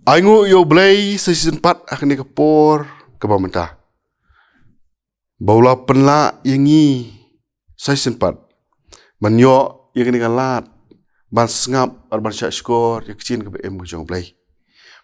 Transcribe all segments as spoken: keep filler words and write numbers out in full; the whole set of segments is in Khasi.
Ai nguh ïa U Blei sa shisien pat ha kane ka por kaba mynta, ba u la pynlah ïa ngi sa shisien pat ban ïoh ïa kane ka lad ban sngap bad ban shahshkor ïa ka ktien kaba im ka jong U Blei.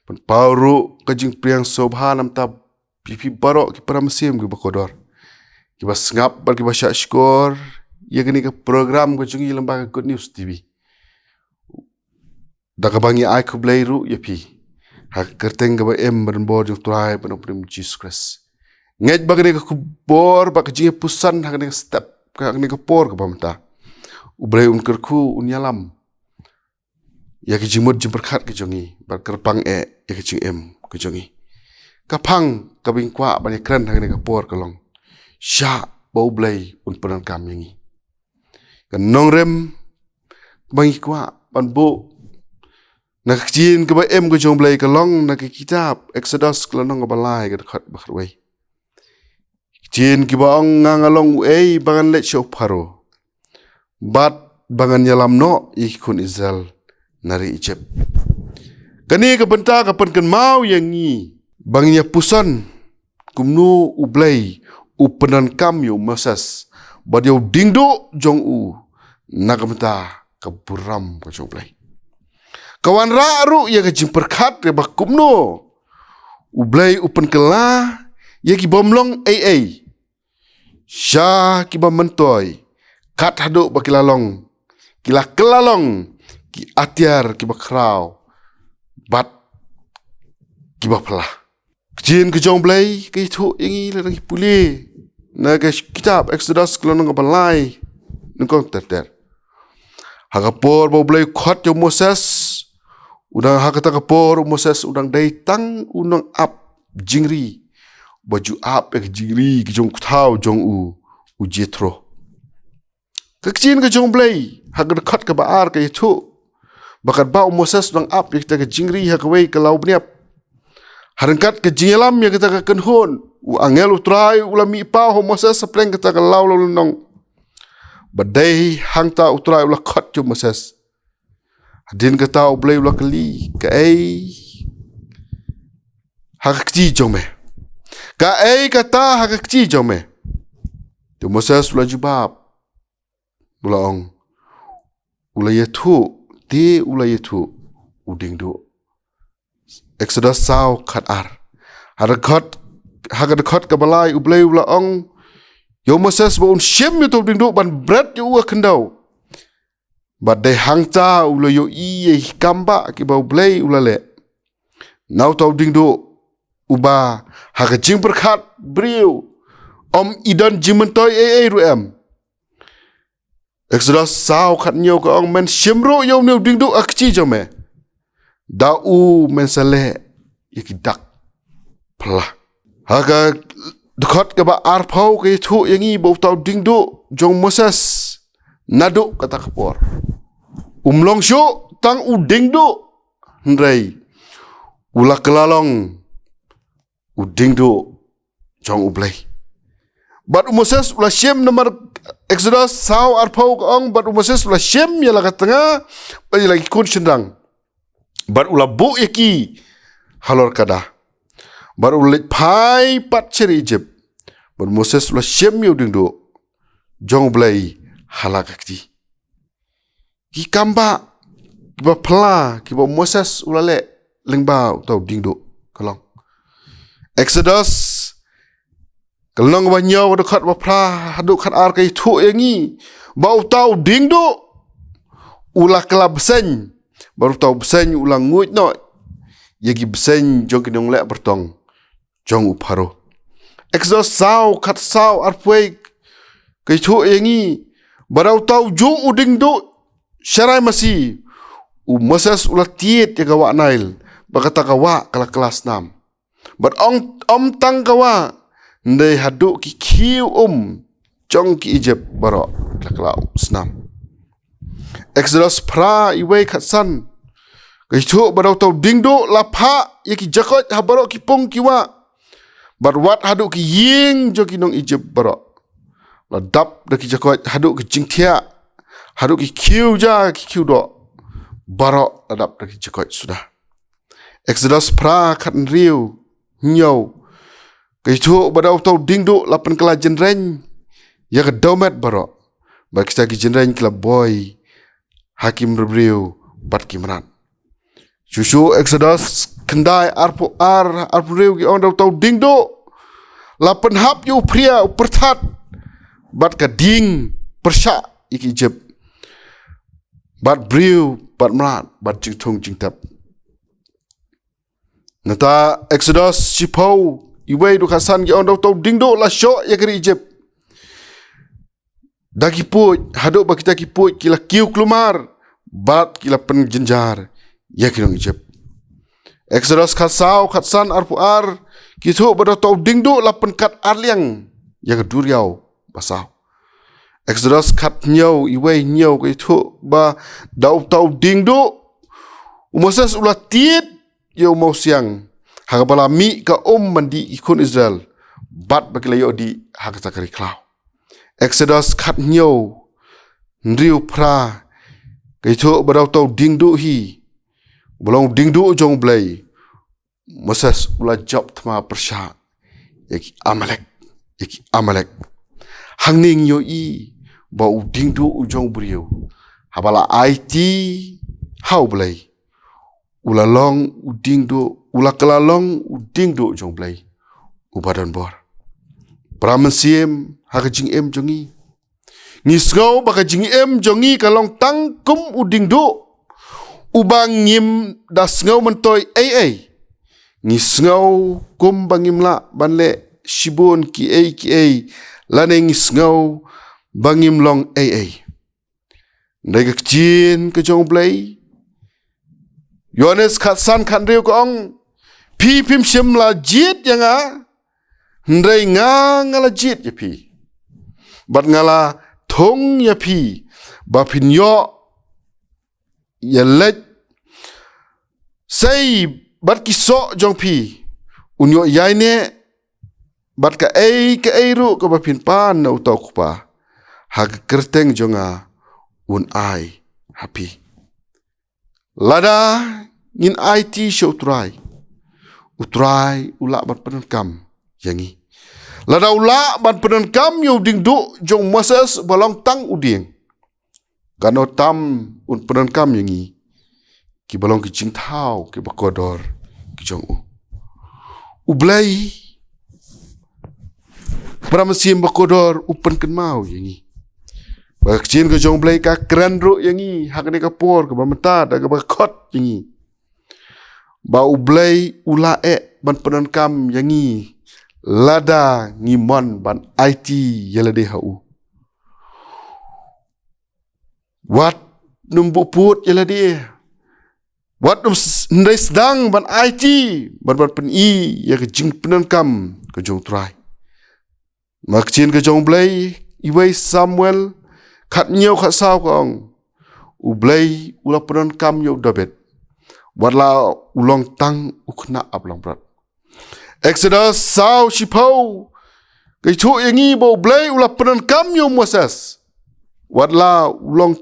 Pynpaw ruh ka jingpdiang sngewbha namar ïa phi baroh ki para mynsiem kiba kordor, kiba sngap bad kiba shahshkor ïa kane ka program ka jong ngi lyngba ka Good News T V. Da kaba ngi ai khublei ruh ïa phi ha ka kyrteng kaba im bad bor jong U Trai bad U Nongpynim Jisu Khrist. Ngeit ba kane ka khubor bad ka jingïapuson ha kane ka step, ha kane ka por kaba mynta, U Blei un kyrkhu, un ïalam ïa ka jingmut jingpyrkhat ka jong ngi bad kyrpang eh ïa ka jingim ka jong ngi. Ka phang kaba ngi kwah ban ïakren ha kane ka por ka long: Shah ba U Blei un pyndonkam ïa ngi. Ka nongrim ba ngi kwah ban buh na ka ktien kaba im ka jong U Blei ka long na ka kitab Exodus, ka lynnong kaba lai, ka dkhot ba khatwei. Ktien kiba ong: Nga nga long uei ba ngan leit sha u Pharaoh, bad ba ngan ïalam noh ïa ki khun Israel na ri Egypt. Kane ka bynta ka pynkynmaw ïa ngi ba ngin ïapuson kumno U Blei u pyndonkam ïa u Moses bad ïa u diengduh jong u na ka bynta ka burom ka jong U Blei. Ka wanrah ruh ïa ka jingpyrkhat ïa ba kumno U Blei u pynkylla ïa ki bym long ei ei sha kiba myntoi, kat haduh ba ki la long, ki la kylla long ki atiar kiba khraw bad kiba phylla. Ka ktien ka jong U Blei ka ïathuh ïa ngi lada ngi pule na ka kitab Exodus, ka lynnong kaba lai, nyngkong ter ter. Ha ka por ba U Blei u khot ïa u Moses, u dang, ha kata ka por u Moses u dang dei tang u nongap jingri ba ju ap ïa ka jingri ka jong u kthaw jong u, u Jethro. Ka ktien ka jong U Blei ha ka dkhot kaba ar ka ïathuh ba katba u Moses u dang ap ïa kata ka jingri ha kawei ka lawbniap, ha ryngkat ka jingïalam ïa kata ka kynhun, u angel U Trai u la mihpaw ha u Moses hapdeng kata ka law lawlynnong. Bad dei hangta U Trai u la khot ïa u Moses. Hadien kata U Blei u la kylli: Kaei ha ka kti jong me? Kaei kata ha ka kti jong me? Te u Moses u la jubab, u la ong, u la ïathuh, te u la ïathuh u diengduh. Exodus saw khat ar. Ha ka dkhot, ha ka dkhot kaba lai U Blei u la ong ïa u Moses ba un shim ïa uta u diengduh ban bret ïa u ha khyndew. Bad dei hangta u la ïohi ïa ki kambah kiba U Blei u la leh na uta u diengduh, uba ha ka jingpyrkhat briew ym i don jingmyntoi ei ei ruh em. Exodus saw khat hynñiew ka ong: Men shim ruh ïa une u diengduh ha ka kti jong me, da u men sa leh ïa ki dak phylla. Ha ka dkhot kaba arphew ka ïathuh ïa ngi ba uta u diengduh jong u Moses naduh kata ka por um long shuh tang u diengduh, hynrei u la kylla long u diengduh jong U Blei. Bad u Moses u la shim, namar Exodus saw arphew ka ong, bad u Moses u la shim ïa la ka tnga bad ïa la ki khun shynrang, bad u la buh ïa ki halor ka da, bad u la leit phai pat sha ri Egypt. Bad u Moses u la shim ïa u diengduh jong U Blei ha la ka kti. Ki kambah kiba phylla kiba u Moses u la leh lyngba uta u diengduh ka long, Exodus ka lynnong ba hynñiew, ka dkhot ba phra haduh khat ar ka ïathuh ïa ngi ba uta u diengduh u la kylla bseiñ, bad uta u bseiñ u la nguid noh ïa ki bseiñ jong ki nongleh byrtong jong u Pharaoh. Exodus saw khat saw arphew ka ïathuh ïa ngi ba da uta ujuh u diengduh sharai masi u Moses u la tied ïa ka wah Nail, ba kata ka wah ka la kylla snam. Bad ong, ym tang ka wah, hynrei haduh ki khiew um jong ki Egypt baroh ki la kylla snam. Exodus phra, iwei khat san ka ïathuh ba da uta u diengduh la phah ïa ki jakoit ha baroh ki pung ki wah, bad wat haduh ki ïing jong ki nong Egypt baroh la dap da ki jakoit, haduh ki jingthiah, haduh ki khiew ja ki khiew doh, baroh la dap da ki jakoit suda. Exodus phra khat hynriew hynñiew. Ka ïathuh ba da uta u diengduh la pynkylla jynrein ïa ka dewmet baroh. Bad kita ki jynrein ki la boi ha ki mriew bad ki mrad. Shuh shuh Exodus khyndai arphew ar arphew hynriew ki ong da uta u diengduh la pynhap ïa u phria u pyrthat bad ka dieng pyrshah ïa ki Ijipt. Bad briew bad mrad bad jingthung jingtep. Nangta Exodus shiphew, iwei haduh khatsan ki ong da uta u diengduh la shoh ïa ka ri Ijipt. Da ki puid, haduh ba kita ki puid ki la kiew kulmar bad ki la pynjynjar ïa ki nong Ijipt. Exodus khatsaw, khatsan arphew ar, ki ïathuh ba da uta u diengduh la pynkat arliang ïa ka duriaw basaw. Exodus khathynñiew, iwei hynñiew, ka ïathuh ba da uta u diengduh u Moses u la tied ïa u mawsiang ha kaba la mih ka um ban dih ki khun Israel bad ba ki la ïoh dih ha kata ka ri khlaw. Exodus khathynñiew, hynriew phra, ka ïathuh ba da uta u diengduh hi, ba long u diengduh jong U Blei, Moses u la jop thma pyrshah ïa ki Amalek, ïa ki Amalek. Hangne ngi ïohi ba u diengduh u jong u briew, haba la aiti ha U Blei, u la long u diengduh, u la kylla long u diengduh jong U Blei uba don bor. Para mynsiem, ha ka jingim jong ngi, ngi sngew ba ka jingim jong ngi ka long tang kum u diengduh uba ngim da sngew myntoi ei ei. Ngi sngew kum ba ngim lah ban leh shibun ki ei ki ei, lane ngi sngew ba ngim long ei ei. Hynrei ka ktien ka jong U Blei, Ïohannes khatsan khathynriew ka ong, phi phim shym la jied ïa nga, hynrei nga nga la jied ïa phi, bad nga la thung ïa phi ba phin ïoh ïaleit sei bad ki soh jong phi. Un ïoh ïaineh bad kaei kaei ruh kaba phin pan na uta U Kpa ha ka kyrteng jong nga, un ai ha phi. Lada ngin aiti sha U Trai, U Trai u lah ban pyndonkam ïa ngi. Lada u lah ban pyndonkam ïa u diengduh jong u Moses ba long tang u dieng, katno tam un pyndonkam ïa ngi kiba long ki jingthaw kiba kordor ki jong u. U Blei, para mynsiem ba kordor, u pynkynmaw ïa ngi. Ba ka ktien ka jong U Blei ka kren ruh ïa ngi ha kane ka por kaba mynta da kaba khot ïa ngi, ba U Blei u la eh ban pyndonkam ïa ngi lada ngi mon ban aiti ïa lade ha u. Wat nym buh pud ïa lade. Wat nym s-, hynrei sdang ban aiti, ban, ban pyni ïa ka jingpyndonkam ka jong U Trai. Na ka ktien ka jong U Blei, iwei Samuel khathynñiew khatsaw ka ong, U Blei u la pyndonkam ïa u David, wat la u long tang u khynnah ba langbrot. Exodus saw shiphew ka ïathuh ïa ngi ba U Blei u la pyndonkam ïa u Moses, wat la u long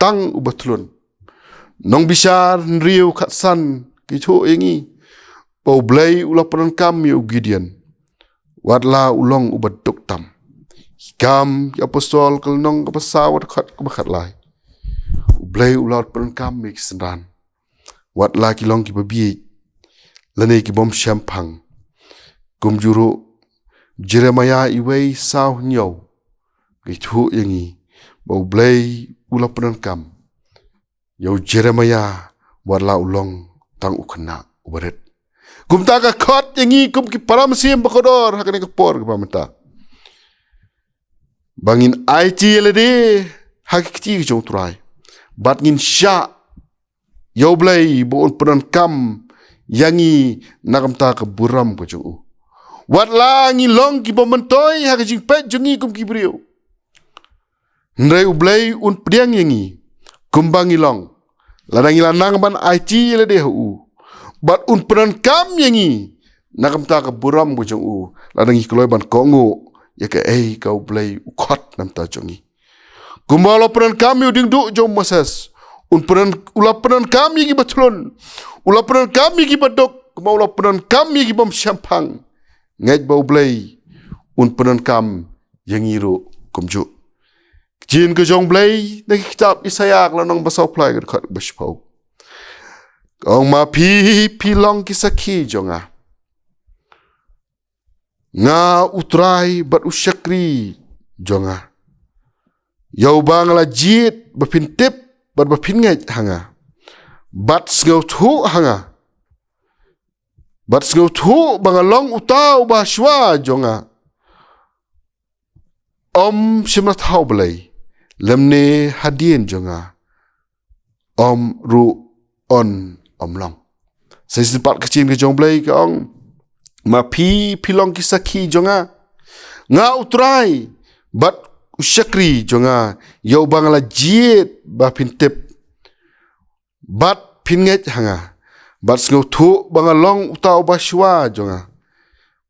tang uba thlun. Nongbishar hynriew khatsan ka ïathuh ïa ngi ba U Blei u la pyndonkam ïa u Gideon, wat la u long uba duk tam. Ki Kam ki Apostol ka lynnong kaba saw, ka dkhot kaba khatlai. U Blei u la pyndonkam ïa ki synran, wat la ki long kiba bieit lane ki bym shemphang. Kumjuh ruh Jeremiah iwei saw hynñiew ka ïathuh ïa ngi ba U Blei u la pyndonkam ïa u Jeremiah, wat la u long tang u khynnah uba rit. Kumta ka khot ïa ngi kum ki para mynsiem ba kordor ha kane ka por kaba mynta, ba ngin aiti ïa lade ha ki kti ka jong U Trai, bad ngin shah ïa U Blei ba un pyndonkam ïa ngi na ka bynta ka burom ka jong u. Wat la ngi long kiba myntoi ha ka jingpeit jong ngi kum ki briew, hynrei U Blei un pdiang ïa ngi kumba ngi long, lada ngi la nang ban aiti ïa lade ha u, bad un pyndonkam ïa ngi na ka bynta ka burom ka jong u, lada ngi kloi ban kohnguh ïa kaei ka U Blei u khot na ka bynta jong ngi. Kumba u la pyndonkam ïa u diengduh jong u Moses, Un pyndonkam, u la pyndonkam ïa ki ba thlun. U la pyndonkam ïa ki ba duk. Kumba u la pyndonkam ïa ki bym shemphang. Ngeit ba U Blei un pyndonkam ïa ngi ruh kumjuh. Ka ktien ka jong U Blei na ka kitab Isaïah ka lynnong ba saw phew lai ka dkhot ba shiphew. Ka ong, ma phi, phi long ki sakhi jong nga. Nga U Trai bad U Shakri jong nga. Ïa uba nga la jied ba phin tip bad ba phin ngeit ha nga. Bad sngewthuh ha nga. Bad sngewthuh ba nga long uta uba shuwa jong nga. Ym shym la thaw blei lymne hadien jong nga. Ym ruh un ym long. Sa shisien pat ka ktien ka jong U Blei ka ong, ma phi, phi long ki sakhi jong nga. Nga U Trai bad U Shakri jong nga, ïa uba nga la jied ba phin tip bad phin ngeit ha nga. Bad sngewthuh ba nga long uta uba shuwa jong nga.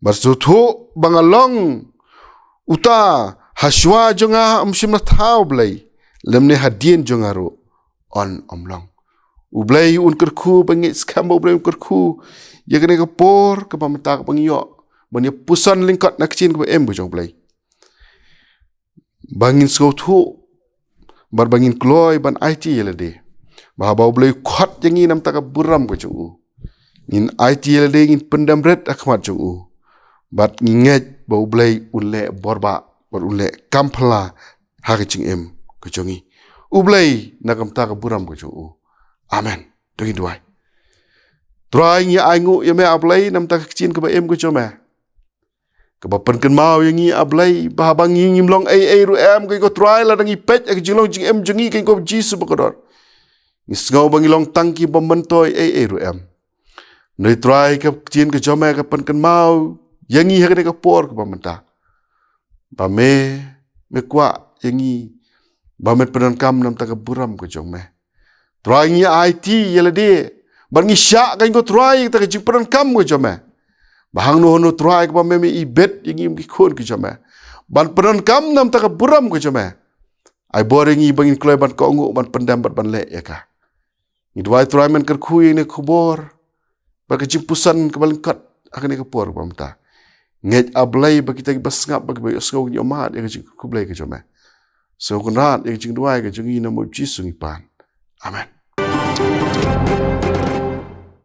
Bad sngewthuh ba nga long uta ha shuwa jong nga, ym shym la thaw blei lymne hadien jong nga ruh un ym long. U Blei un kyrkhu, ba ngeit skhem ba U Blei un kyrkhu ïa kane ka por kaba mynta kaba ngi ïoh ban ïa puson lyngkot na ka ktien kaba im ka jong U Blei. Ba ngin sngewthuh bad ba ngin kloi ban aiti ïa lade ba haba U Blei u khot ïa ngi na ka bynta ka burom ka jong u, ngin aiti ïa lade, ngin pyndem rit ha khmat jong u. Bad ngi ngeit ba U Blei un leh bor bah bad un leh kam phylla ha ka jingim ka jong ngi, U Blei, na ka bynta ka burom ka jong u. Amen. To ngin duwai. Trai, ngi ainguh ïa me A Blei na ka bynta ka ktien kaba im ka jong me, kaba pynkynmaw ïa ngi A Blei ba haba ngi ngim long ei ei ruh em, kane ko Trai, lada ngi peit ïa ka jinglong jingim jong ngi, kane ko Jisu ba kordor, ngi sngew ba ngi long tang ki bym myntoi ei ei ruh em. Hynrei Trai, ka ktien ka jong me ka pynkynmaw ïa ngi ha kane ka por kaba mynta ba me, me kwah ïa ngi ba men pyndonkam na ka bynta ka burom ka jong me. Trai, ngi aiti ïa lade bad ngi shah, kane ko Trai, ïa kata ka jingpyndonkam ka jong me, ba hangno hangno Trai kaba me, me ibit ïa ngi, ki khun ka jong me, ban pyndonkam na ka bynta ka burom ka jong me, ai bor ïa ngi ba ngin kloi ban kohnguh, ban pyndem bad ban leh ïa ka. Ngi duwai Trai, men kyrkhu ïa kane ka khubor bad ka jingpuson kaba lyngkot ha kane ka por kaba mynta. Ngeit A Blei ba kita kiba sngap bad kiba ïohsngew kin ïohmad ïa ka jingkhublei ka jong me. Sngewkynrad ïa ka jingduwai ka jong ngi, ha u nom u Jisu ngi pan. Amen.